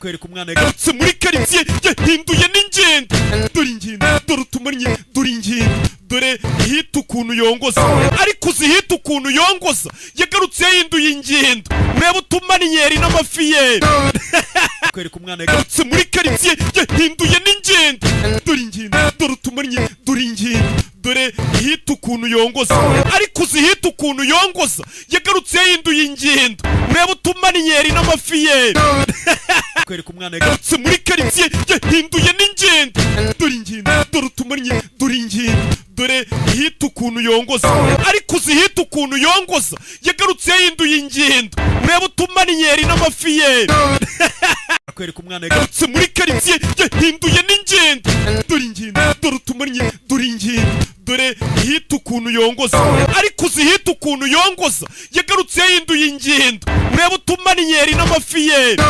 Barakwereka umwana yagarutse muri karitsiye yahinduye n'ingendo. Dore ingendo, dore utumannye, dore ingendo, dore hita ukuntu yongoza. Ariko uzi hita ukuntu yongoza? Yagarutse yahinduye ingendo. Urebe utumanyeri n'amafiyeri. Kwereka umwana yagarutse muri karitsiye yahinduye n'ingendo. Dore ingendo, dore utumannye, dore ingendo, dore hita ukuntu yongoza. Ariko uzi hita ukuntu yongoza? Yagarutse yahinduye ingendo. Urebe utumanyeri n'amafiyeri. Kwereka umwana yagarutse muri karitsiye yahinduye n'ingendo. Dore ingendo, dore utumannye, dore ingendo, dore hita ukuntu yongoza. Ariko uzi hita ukuntu yongoza? Yagarutse yahinduye ingendo. Urebe utumanyeri n'amafiyeri. Kwereka umwana yagarutse muri karitsiye yahinduye n'ingendo. Dore ingendo, dore utumannye, dore ingendo, dore hita ukuntu yongoza. Ariko uzi hita ukuntu yongoza? Yagarutse yahinduye ingendo. Urebe utumanyeri n'amafiyeri.